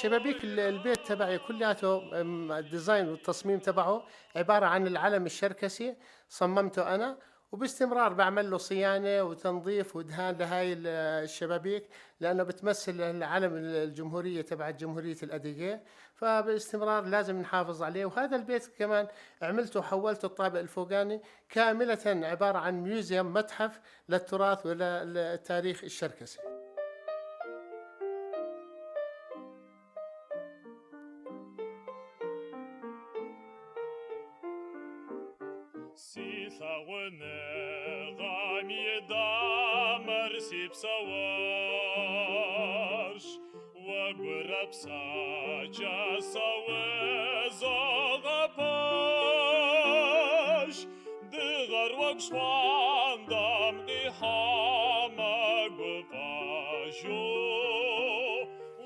شبابيك البيت تبعي كلياته ال design والتصميم تبعه عبارة عن العلم الشركسي، صممته أنا، وباستمرار بعمل له صيانة وتنظيف ودهان لهاي الشبابيك، لأنه بتمثل العلم الجمهورية تبع جمهورية الأديجيه، فباستمرار لازم نحافظ عليه. وهذا البيت كمان عملته، حولته الطابق الفوقاني كاملة عبارة عن museum، متحف للتراث وللتاريخ الشركسي.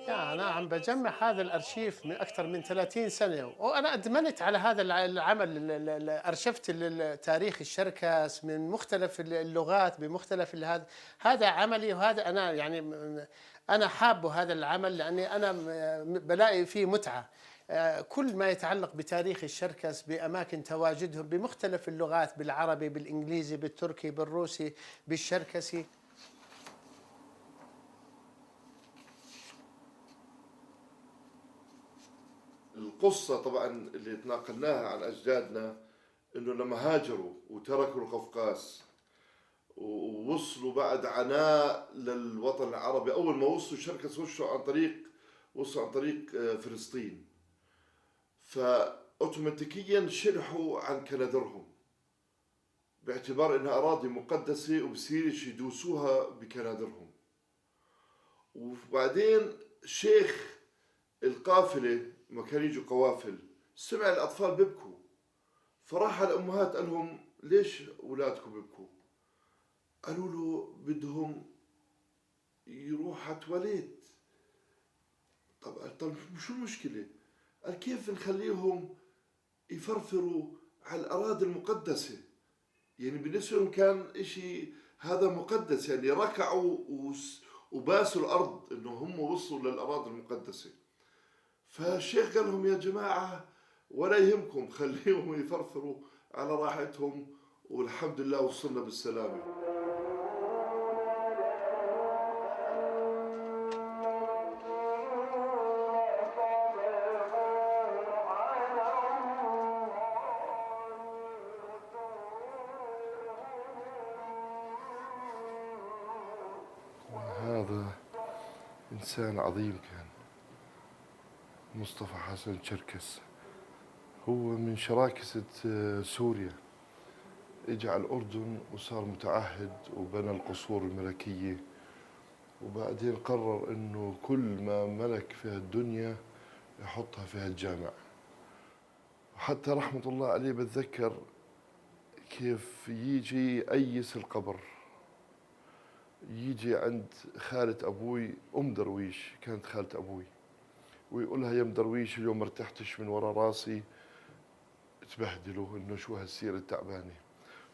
أنا عم بجمع هذا الأرشيف من أكثر من 30 سنة، وأنا أدمنت على هذا العمل. أرشفت تاريخ الشركس من مختلف اللغات بمختلف هذا. هذا عملي، وهذا أنا يعني أنا حابه هذا العمل، لأني أنا بلاقي فيه متعة. كل ما يتعلق بتاريخ الشركس، بأماكن تواجدهم بمختلف اللغات، بالعربي، بالإنجليزي، بالتركي، بالروسي، بالشركسي. القصة طبعا اللي تناقلناها عن أجدادنا إنه لما هاجروا وتركوا القفقاس ووصلوا بعد عناء للوطن العربي، أول ما وصلوا الشركس وصلوا عن طريق فلسطين، فأوتوماتيكيا شرحوا عن كنادرهم باعتبار إنها أراضي مقدسة وبصيرش يدوسوها بكنادرهم. وبعدين شيخ القافلة، ما كان يجوا قوافل، سمع الأطفال بيبكوا، فراح على الأمهات قال لهم ليش أولادكم بيبكوا؟ قالوا له بدهم يروح على تواليت. طب شو المشكلة؟ قال كيف نخليهم يفرفروا على الأراضي المقدسة؟ يعني بالنسبة لهم كان إشي هذا مقدس، يعني ركعوا وباسوا الأرض إنه هم وصلوا للأراضي المقدسة. فالشيخ قال لهم يا جماعة ولا يهمكم، خليهم يفرفروا على راحتهم، والحمد لله وصلنا بالسلامة. هذا إنسان عظيم كان، مصطفى حسن شركس، هو من شراكسة سوريا، اجى على الأردن وصار متعهد وبنى القصور الملكية، وبعدين قرر إنه كل ما ملك في هالدنيا يحطها في هالجامع. وحتى رحمة الله عليه بتذكر كيف يجي أيس القبر، يجي عند خالة أبوي أم درويش، كانت خالة أبوي، ويقولها يا ام درويش اليوم ما ارتحتش من ورا راسي، تبهدلوا انه شو هالسيره التعبانه.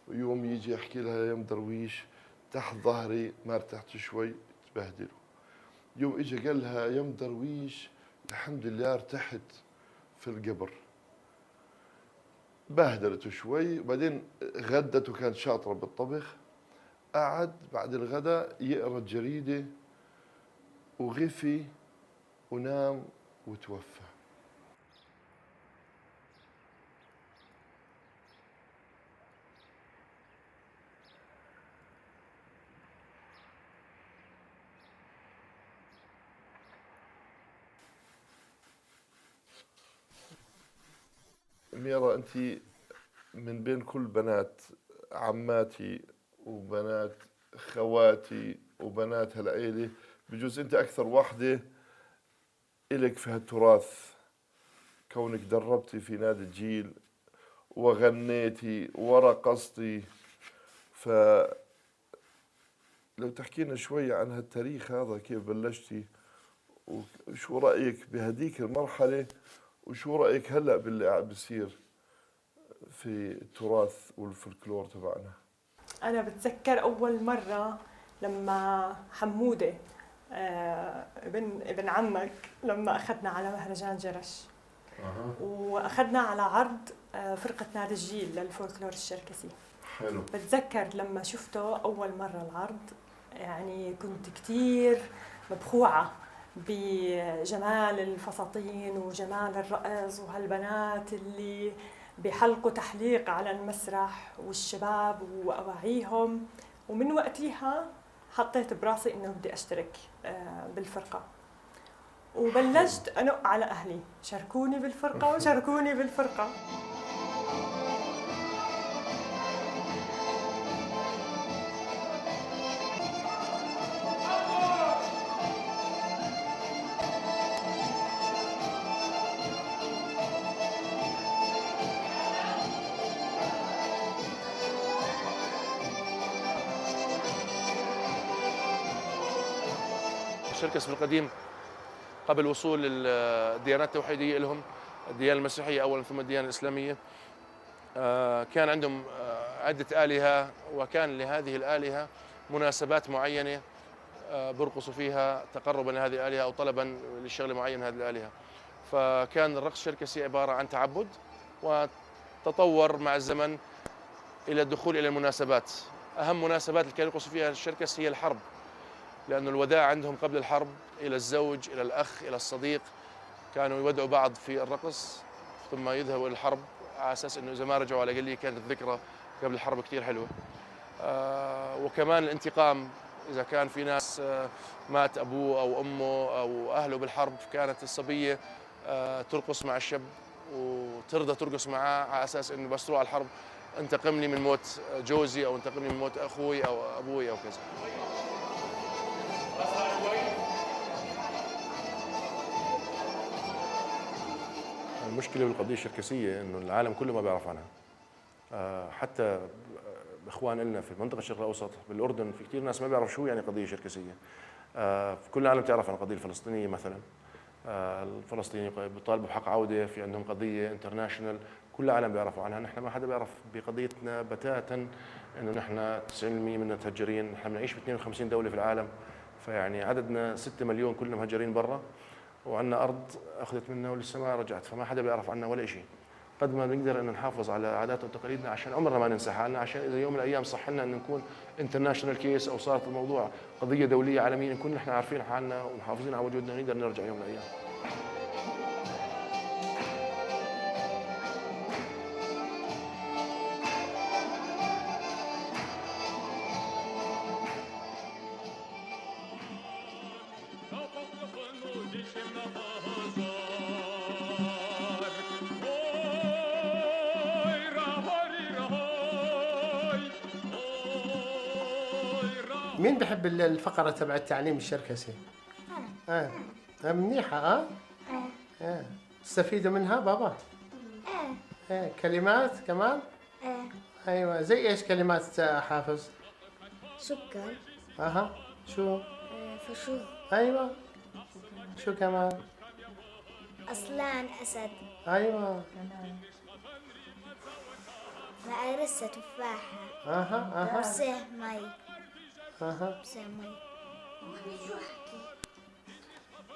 ويوم يجي يحكي لها يا ام درويش تحت ظهري ما ارتحت شوي، تبهدلوا. يوم اجى قال لها يا ام درويش الحمد لله ارتحت في القبر، بهدلته شوي. وبعدين غدته، كانت شاطره بالطبخ، قعد بعد الغداء يقرا الجريده وغفي ونام وتوفى. ميرا، أنت من بين كل بنات عماتي وبنات خواتي وبنات هالعيلة، بجوز أنت أكثر واحدة إلك في هالتراث، كونك دربتي في نادي الجيل وغنيتي ورقصتي. فلو تحكي لنا شوي عن هالتاريخ هذا، كيف بلشتي وشو رأيك بهديك المرحلة وشو رأيك هلأ باللي قاعد بصير في التراث والفلكلور تبعنا. أنا بتذكر أول مرة لما حمودة ابن عمك لما أخذنا على مهرجان جرش وأخذنا على عرض فرقة نادي الجيل للفولكلور الشركسي. حلو. بتذكر لما شفته أول مرة العرض، يعني كنت كتير مبخوعة بجمال الفساتين وجمال الرقص وهالبنات اللي بحلقوا تحليق على المسرح والشباب وأواعيهم. ومن وقتها حطيت براسي إنه بدي أشترك بالفرقة، وبلشت أنق على أهلي شاركوني بالفرقة وشاركوني بالفرقة. الشركس في القديم قبل وصول الديانات التوحيدية لهم، الديانة المسيحية أولا ثم الديانة الإسلامية، كان عندهم عدة آلهة، وكان لهذه الآلهة مناسبات معينة برقصوا فيها تقربا لهذه الآلهة أو طلبا لشغل معين هذه الآلهة. فكان الرقص الشركسي عبارة عن تعبد، وتطور مع الزمن إلى الدخول إلى المناسبات. أهم مناسبات اللي كانوا يرقصوا فيها الشركس هي الحرب، لأنه الوداع عندهم قبل الحرب إلى الزوج، إلى الأخ، إلى الصديق، كانوا يودعوا بعض في الرقص ثم يذهبوا إلى الحرب على أساس إنه إذا ما رجعوا على قليل كانت الذكرى قبل الحرب كثير حلوة. وكمان الانتقام، إذا كان في ناس مات أبوه أو أمه أو أهله بالحرب، كانت الصبية ترقص مع الشاب وترضى ترقص معاه على أساس إنه بس تروح على الحرب انتقم لي من موت جوزي أو انتقم لي من موت أخوي أو أبوي أو كذا. المشكلة بالقضية الشركسية إنه العالم كله ما بيعرف عنها، حتى إخوان إلنا في منطقة الشرق الأوسط بالأردن في كثير ناس ما بيعرفوا شو يعني قضية شركسية. في كل العالم تعرف عن القضية الفلسطينية مثلا، الفلسطينيين بيطالبوا بحق عودة، في عندهم قضية international كل العالم بيعرفوا عنها. نحن ما حدا بيعرف بقضيتنا بتاتا، إنه نحن 90% منا متهجرين، نحن بنعيش ب 52 دولة في العالم، فيعني عددنا 6 مليون كلنا مهجرين برا، وعندنا أرض أخذت منا ولسه ما رجعت، فما حدا بيعرف عنا ولا شيء. قد ما بنقدر إنه نحافظ على عاداتنا وتقاليدنا عشان عمرنا ما ننسى حالنا، عشان إذا يوم من الأيام صح لنا إنه نكون international case أو صارت الموضوع قضية دولية عالمية، نكون نحن عارفين حالنا ومحافظين على وجودنا ونقدر نرجع يوم من الأيام. مين بحب الفقرة تبع التعليم الشركسي؟ أنا. منيحة. تستفيدوا منها بابا؟ كلمات كمان؟ أيوة، زي إيش كلمات حافظ؟ سكر. أها، شو؟ فشوز. أيوة، شو كمان؟ أصلان أسد. أيوة. مقرسة تفاحة. أها. بسه مي. أها. بسه مي. شو أحكي؟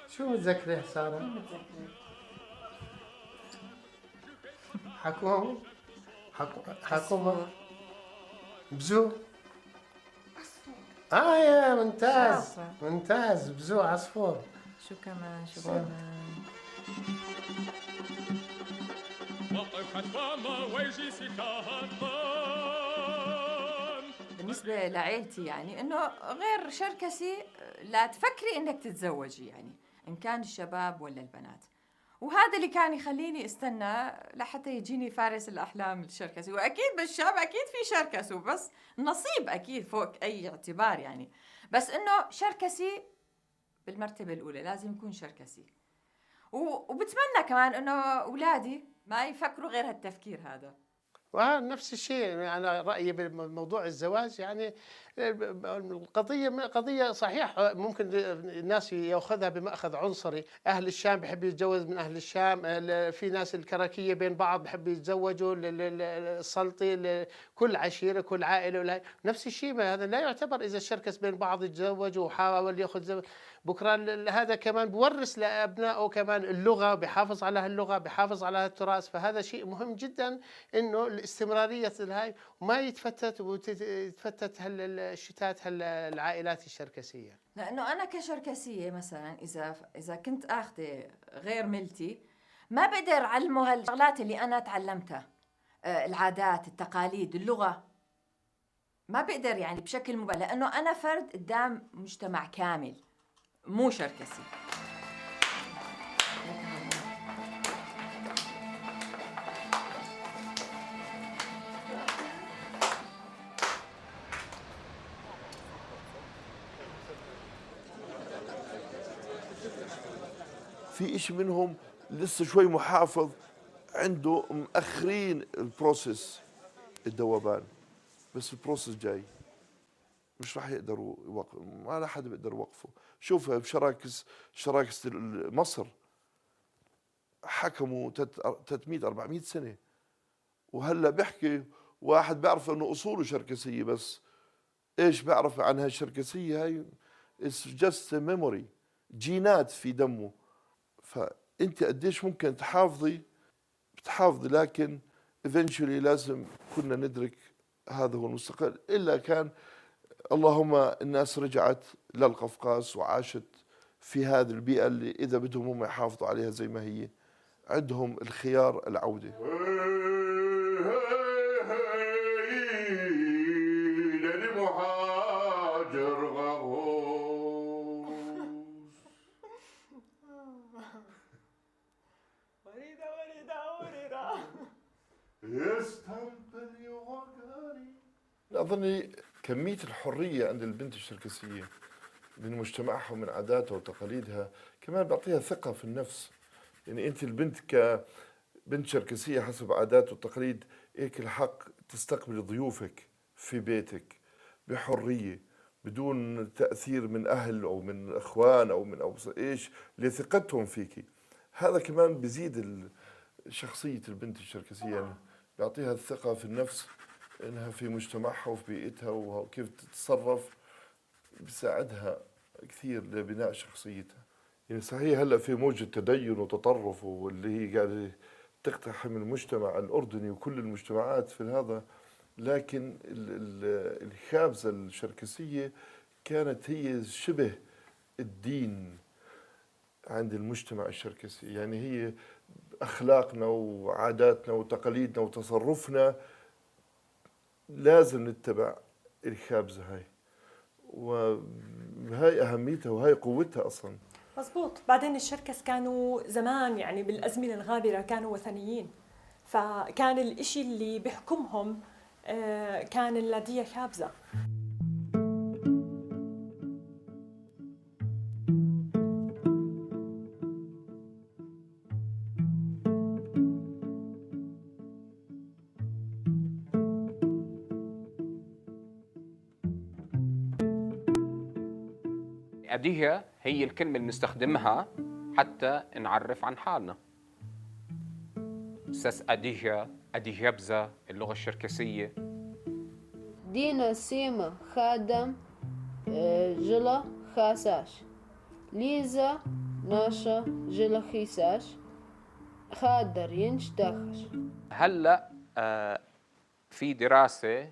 شو متذكرة سارة؟ حكومة حكومة بزو. عصفور. يا ممتاز ممتاز، بزو عصفور. شو كمان؟ شو كمان؟ بالنسبة لعيلتي يعني إنه غير شركسي لا تفكري إنك تتزوجي، يعني إن كان الشباب ولا البنات، وهذا اللي كان يخليني استنى لحتى يجيني فارس الأحلام الشركسي. وأكيد بالشام أكيد في شركس، وبس نصيب أكيد فوق أي اعتبار يعني، بس إنه شركسي بالمرتبة الأولى لازم يكون شركسي. وبتمنى كمان إنه أولادي ما يفكروا غير هالتفكير هذا. ونفس الشيء، يعني أنا رأيي بموضوع الزواج، يعني القضية قضية صحيح ممكن الناس يأخذها بمأخذ عنصري. أهل الشام بحب يتجوز من أهل الشام، في ناس الكركية بين بعض بحب يتزوجوا، السلطي، كل عشيرة كل عائلة نفس الشيء. هذا لا يعتبر إذا الشركس بين بعض يتزوجوا وحاول يأخذ بكرة، هذا كمان بورث لأبنائه كمان اللغة، بحافظ على هاللغة، بحافظ على التراث. فهذا شيء مهم جدا إنه الاستمرارية الهاي وما يتفتت وتتفتت هالشتات هالعائلات الشركسية. لأنه أنا كشركسية مثلا إذا كنت آخذة غير ملتي ما بقدر أعلمه هالشغلات اللي أنا تعلمتها، العادات، التقاليد، اللغة، ما بقدر يعني بشكل مبالغ، لأنه أنا فرد قدام مجتمع كامل مو شركسي. في إشي منهم لسه شوي محافظ، عنده مأخرين ال process الذوبان، بس ال process جاي مش راح يقدروا يوقفوا، ما لا حدا بيقدر يوقفه. شوف بشراكس، شراكس مصر حكموا 300 400 سنة، وهلا بيحكي واحد بيعرف انه اصوله شركسية، بس ايش بيعرف عن هالشركسية هاي؟ It's just a memory، جينات في دمه. فانت قديش ممكن تحافظي بتحافظي، لكن eventually لازم كنا ندرك هذا هو المستقل. الا كان اللهم الناس رجعت للقفقاس وعاشت في هذه البيئة اللي إذا بدهم هم يحافظوا عليها زي ما هي، عندهم الخيار العودة. أظني كمية الحرية عند البنت الشركسية من مجتمعها ومن عاداتها وتقاليدها كمان بيعطيها ثقة في النفس. يعني أنت البنت كبنت شركسية حسب عادات والتقاليد إلك الحق تستقبل ضيوفك في بيتك بحرية بدون تأثير من أهل أو من إخوان أو من أو إيش لثقتهم فيكي. هذا كمان بزيد شخصية البنت الشركسية، يعني بيعطيها الثقة في النفس إنها في مجتمعها وفي بيئتها وكيف تتصرف، بيساعدها كثير لبناء شخصيتها. يعني صحيح هلا في موجة تدين وتطرف واللي هي قاعدة تقتحم المجتمع الأردني وكل المجتمعات في هذا، لكن الخابزة الشركسية كانت هي شبه الدين عند المجتمع الشركسي. يعني هي أخلاقنا وعاداتنا وتقاليدنا وتصرفنا لازم نتبع الخابزة هاي، وهاي أهميتها وهاي قوتها أصلا. مزبوط. بعدين الشركس كانوا زمان يعني بالأزمنة الغابرة كانوا وثنيين، فكان الإشي اللي بيحكمهم كان اللادية خابزة. أديها هي الكلمة اللي بنستخدمها حتى نعرف عن حالنا. سس أديها، أديجبزة، اللغة الشركسية. دينا سيما خادم جلا خاساش، ليزا ناشا جلا خيساش، خادر ينش داخش. هلأ في دراسة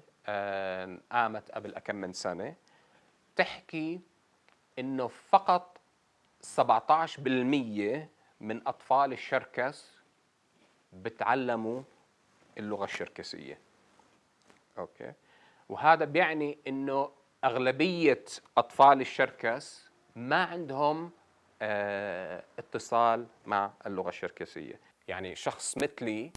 قامت قبل كم من سنة تحكي إنه فقط 17% من أطفال الشركس بتعلموا اللغة الشركسية. أوكي، وهذا بيعني إنه أغلبية أطفال الشركس ما عندهم اتصال مع اللغة الشركسية. يعني شخص مثلي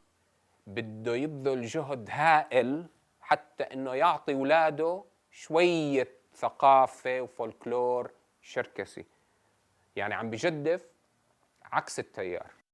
بده يبذل جهد هائل حتى إنه يعطي أولاده شوية ثقافة وفولكلور شركسي. يعني عم بجدف عكس التيار.